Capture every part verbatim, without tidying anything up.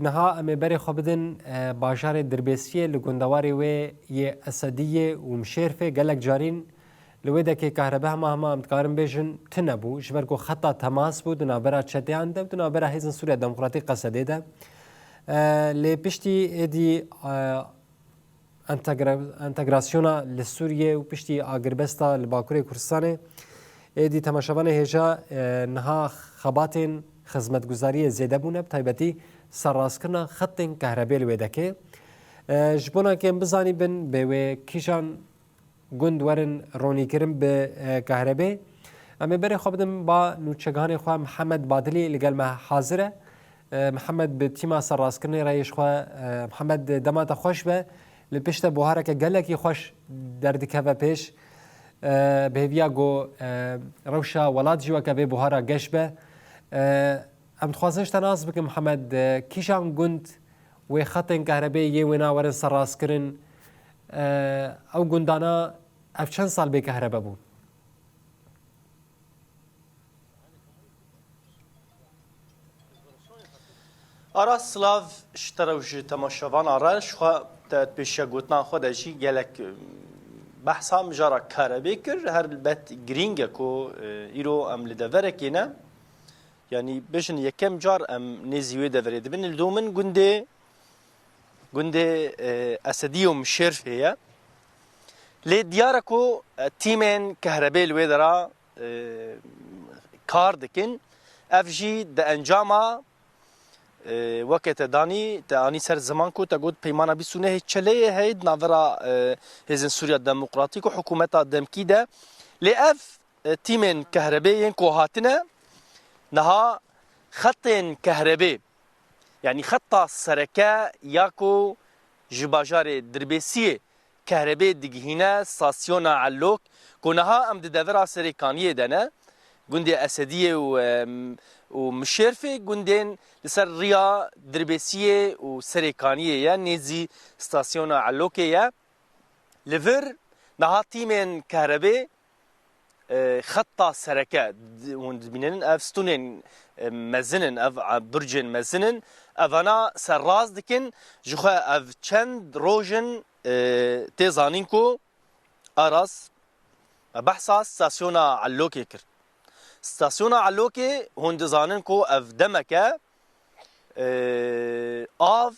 Niha em ê berê xwe bidin, e, bajarê Dirbêsiyê, li gundewarê wê yê Esediyê û Mişêrfê. Gelek carîn li wê dekê kahrebe hema hema em dikarin bêjin tune bû, ji ber ku xeta temas bû di navbera çeteyan de û di navbera Hêzên Sûriya Demokratîk Qesedê de. E, lê piştî êdî, e, entegra-, entegrasyona li Sûriyê û piştî agirbesta li Bakurê Kurdistanê, êdî temaşevanê hêja, e, niha xebatên xizmetguzariyê zêde bûne, bi taybetî serrastkirina xetên kehrebê li wê dekê. E, ji bona ke em bizanîbin bê wê kîjan gund werin ronîkirin bi, e, kehrebê. Em ê berê xwe bidin ba nûçegihanê xwe Mihemed Badilî li gel me hazir e. E, Mihemed bi tîma serrastkirinê re yê ji xwe, e, Mihemed dema te xweş be. Li pişt te buhareke gelekî xweş derdikeve pêş. E, bi hêviya ku, e, rewşa welat jî weke vê buhara geş be. E, em dixwazin ji te nas bikin Mihemed, e, kîjan gund wê xetên kehrebê yê wêna werin serrastkirin, e, ew gundana ev çend sal bê kehrebe bûn? Aras, silav ji te re û ji temaşevana re. Ji xwe te di pêşiya gotinan xwe de jî gelek, e, behsa mijara karebê kir. Her helbet girîng e ku, e, îro em li deverekê ne. Yanî bêjin yekem car em nêzî wê deverê dibin. Li dû min gundê, gundê, e, Esedî û Mişêrfê ye. Lê diyar e ku, e, tîmên kehrebê li wê dera, e, kar dikin. Ev jî di encama, e, weke te danî, te anî ser ziman ku te got peymana bîst û nehê çeleyê heye di navbera, e, Hêzên Sûriya Demokratîk û hikûmeta demkî de. Lê ev, e, tîmên kehrebê yên ku hatine niha xetên kehrebê, yanî xeta sereke ya ku ji bajarê Dirbêsiyê kehrebê digihîne stasyona Elok, ku niha em di devera Serêkaniyê de ne, gundê Esediyê û, em, û Mişêrfê, gundên li ser riya Dirbêsiyê û Serêkaniyê ye, nêzî stasyona Elokê ye. Li vir niha tîmên kehrebê, e, xeta sereke, di-, hûn dibînin ev stûnên, e, mezin in, ev, e, burcên mezin in, evana serrast dikin, ji xwe ev çend roj in, e, tê zanîn ku Aras, me behsa stasyona Elokê kir. Stasyona Elokê hûn dizanin ku ev demeke, e, av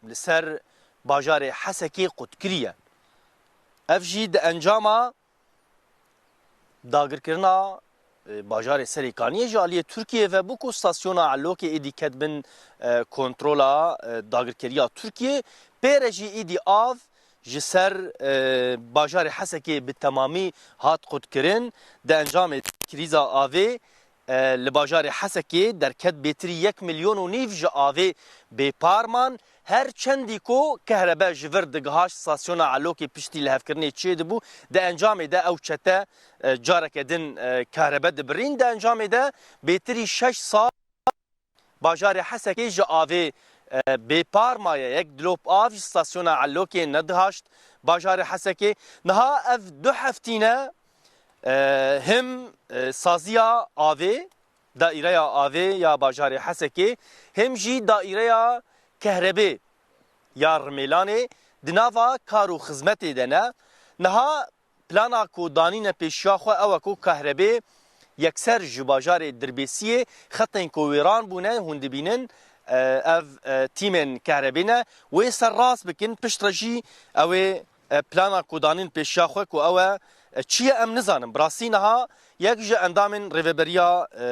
li ser bajarê Hesekê qut kiriye. Ev jî di encama dagirkirina, e, bajarê Serêkaniyê ji aliyê Tirkiyê ve bû ku stasyona Elokê êdî ket bin, e, kontrola, e, dagirkeriya Tirkiyê. Pê re jî êdî av ji ser, e, bajarê Hesekê bi temamî hat qutkirin. Di encamê krîza avê, e, li bajarê Hesekê derket bêtirî yek milyon û nîv ji avê bêpar man. Her çendî ku kehrebe ji vir digihaşt stasyona Elokê piştî lihevkirinê çêdibû, di encamê de ew çete, e, careke din, e, kehrebe dibirîn. Di encamê de bêtirî şeş sal bajarê Hesekê ji avê, e, bêpar maye. Yek dilop av ji stasyona Elokê nedihaşt bajarê Hesekê. Niha ev du heftî ne, e, him, e, saziya avê, daîreya avê ya bajarê Hesekê, him jî daîreya kehrebê ya Rimêlanê di nava kar û xizmetê de ne. Niha plana ku danîne pêşiya xwe ew e ku kahrebê yekser ji bajarê Dirbêsiyê, xetên ku wêran bûne, hûn dibînin, e, ev, e, tîmên kahrebê ne, wê serrast bikin, piştre jî ew ê, e, plana ku danîn pêşiya xwe ku ew e, e, çi ye em nizanin. Bi rastî niha yek ji endamên rêveberiya, e,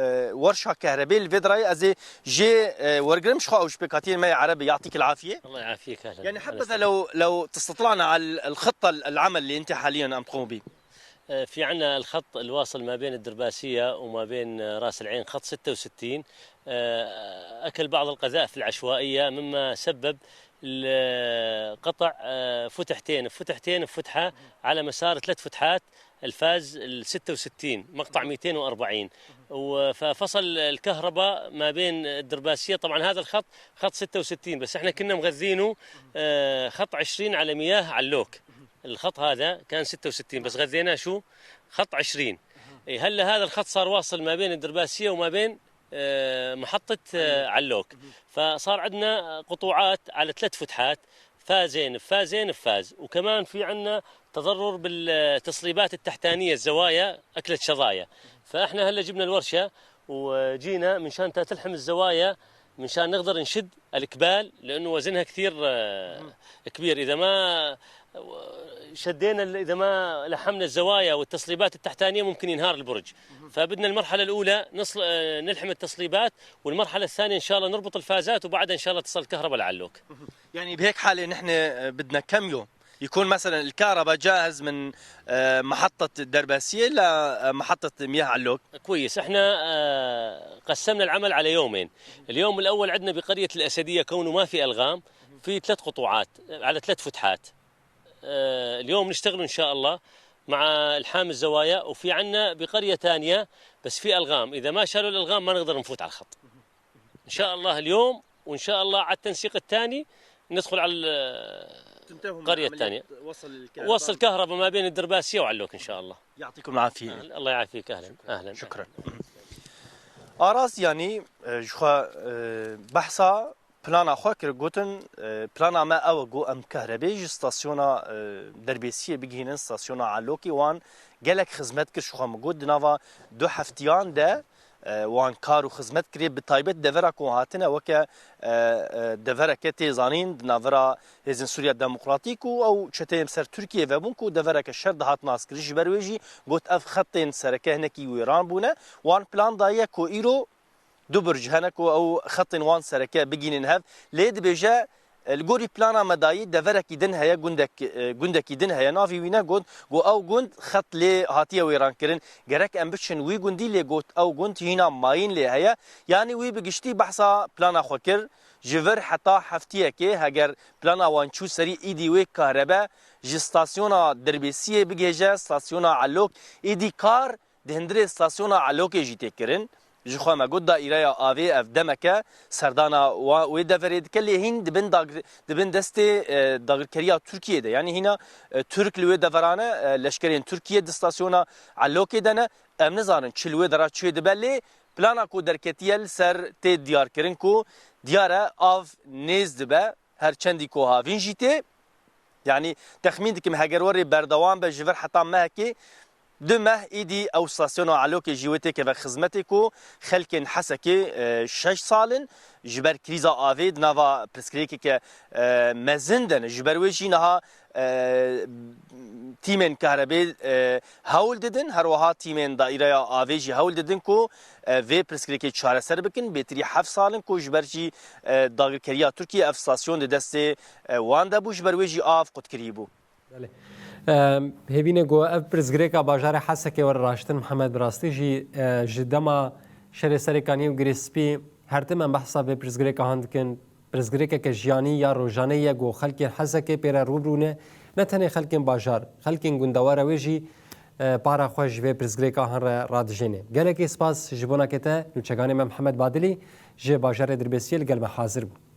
e, werşa kahrebê li vê dirayê ez ê jê, e, wergirim, ji xwe ew ji pêkhatiyên me yê Ereb e, yatîk el afiyê. الله يعافيك، أهلًا. يعني أهلًا حبذا وسهلًا. لو، لو تستطلعنا على ال-، الخطة ال-، العمل اللي أنت حاليًا عم تقوم به. آه، في عنا الخط الواصل ما بين الدرباسية وما بين، آه، راس العين، خط ستة وستين، آه، أكل بعض القذائف العشوائية، مما سبب ل-، قطع، آه، فتحتين، فتحتين، فتحة على مسار ثلاث فتحات، الفاز ال ستة وستين، مقطع ميتين وأربعين. و-، ففصل الكهرباء ما بين الدرباسية، طبعًا هذا الخط خط ستة وستين، بس احنا كنا مغذينه، آه، خط عشرين على مياه علوك. الخط هذا كان ستة وستين، بس غذيناه شو؟ خط عشرين. إيه، هلا هذا الخط صار واصل ما بين الدرباسية وما بين آه، محطة، آه، علوك. فصار عندنا قطوعات على ثلاث فتحات، فازين، فازين، فاز. وكمان في عندنا تضرر بالتصليبات التحتانية، الزوايا أكلت شظايا. فإحنا هلأ جبنا الورشة وجينا من شان تلحم الزوايا، من شان نقدر نشد الكبال، لأنه وزنها كثير، آه، كبير. إذا ما شدينا ال-، إذا ما لحمنا الزوايا والتصليبات التحتانية ممكن ينهار البرج. فبدنا المرحلة الأولى نصل-، آه، نلحم التصليبات، والمرحلة الثانية إن شاء الله نربط الفازات، وبعدها إن شاء الله تصل الكهرباء لعلوك. يعني بهيك حالة نحن بدنا كم يوم يكون مثلًا الكهرباء جاهز من، آه، محطة الدرباسية لمحطة مياه علوك؟ كويس، احنا، آه، قسمنا العمل على يومين. اليوم الأول عندنا بقرية الأسدية، كونه ما في ألغام، في ثلاث قطوعات على ثلاث فتحات. آه، اليوم نشتغل إن شاء الله مع الحام الزوايا، وفي عنا بقرية تانية بس في ألغام، إذا ما شالوا الألغام ما نقدر نفوت على الخط. إن شاء الله اليوم، وإن شاء الله على التنسيق الثاني ندخل على ال-، تنتهوا من القرية عملية الثانية. وصل الكهرباء. وصل كهرباء ما بين الدرباسية وعلوك إن شاء الله. يعطيكم العافية. أهل-، الله يعافيك، أهلًا، أهلًا. شكرًا. Aras, yanî, e, ji xwe, e, behsa plana xwe kir, gotin, e, plana me ew e ku em kehrebê ji stasyona, e, Derbêsiyê bigihînin stasyona Elokê. Wan gelek xizmet kir, ji xwe min got, di nava du heftiyan de, e, wan kar û xizmet kirê, bi taybet devera ku hatine weke, e, e, devereke tê zanîn di navbera Hêzên Sûriya Demokratîk û ew çeteyên ser Tirkiyê vebûn ku devereke şer dihat naskirin. Ji ber wê jî got, ev xetên sereke hinekî wêran bûne. Wan plan daye ku îro du birc hene ku ew xetên wan sereke bigînin hev. Lê dibêje, e, li gorî plana me dayî deverekî din heye, gundek, e, gundekî din heye. Navê wî ne got, got ew gund xet lê hatiye wêrankirin. Gerek em biçin wî gundî, lê got ew gund hîna mayîn lê heye. Yanî wî bi giştî behsa plana xwe kir. Ji vir heta heftiyekê heger plana wan çû serî, îdî wê kahrebe ji stasyona Dirbêsiyê bigihêje stasyona Elok, îdî kar di hundirê stasyona Elokê jî tê kirin. Ji xwe me got, daîreya avê ev demeke serdana wa-, wê deverê dike, lê hîn dibin dagir-, dibin destê, e, dagirkeriya Tirkiyê de. Yanî hîna, e, Tirk li wê deverane, e, leşkerên Tirkiye di stasyona Elokê de ne. Em nizanin çi li wê dera çê dibe, lê plana ku derketiye li ser tê diyarkirin ku diyar e av nêz dibe, her çendî ku havîn jî tê. Yanî texmîn dikim heger werê berdewam be ji vir heta mehekê, du meh îdî ew stasyona Elokê jî wê têkeve xizmetê ku xelkên Hesekê, e, şeş sal in ji ber krîza avê di nava pirsgirêkeke, e, mezin de ne. Ji ber wê jî niha, e, tîmên kahrebê, e, hewl didin, her wiha tîmên daîreya avê jî hewl didin ku, e, vê pirsgirêkê çareser bikin. Bêtirî heft sal in ku ji ber jî, e, dagirkeriya Tirkiyê ev stasyon di destê, e, wan de bû, ji ber wê jî av qutkirî bû. Belê. Em, hêvî ne ku ev pirsgirêka bajarê Hesekê were raştin, Mihemed, bi rastî jî, e, ji dema şerê Serê Kaniyê û Girê Spî her tim em behsa vê pirsgirêka han dikin. Pirsgirêkeke jiyanî ya rojanê ye ku xelkên Hesekê pê re rû bi rû ne. Ne tenê xelkên bajar, xelkên gundewara wê jî, e, para xwe ji vê pirsgirêka han re radijêne. Gelekî spas ji bona ke te nûçeganê me Mihemed Badilî ji bajarê Dirbêsiyê li gel me hazir bû.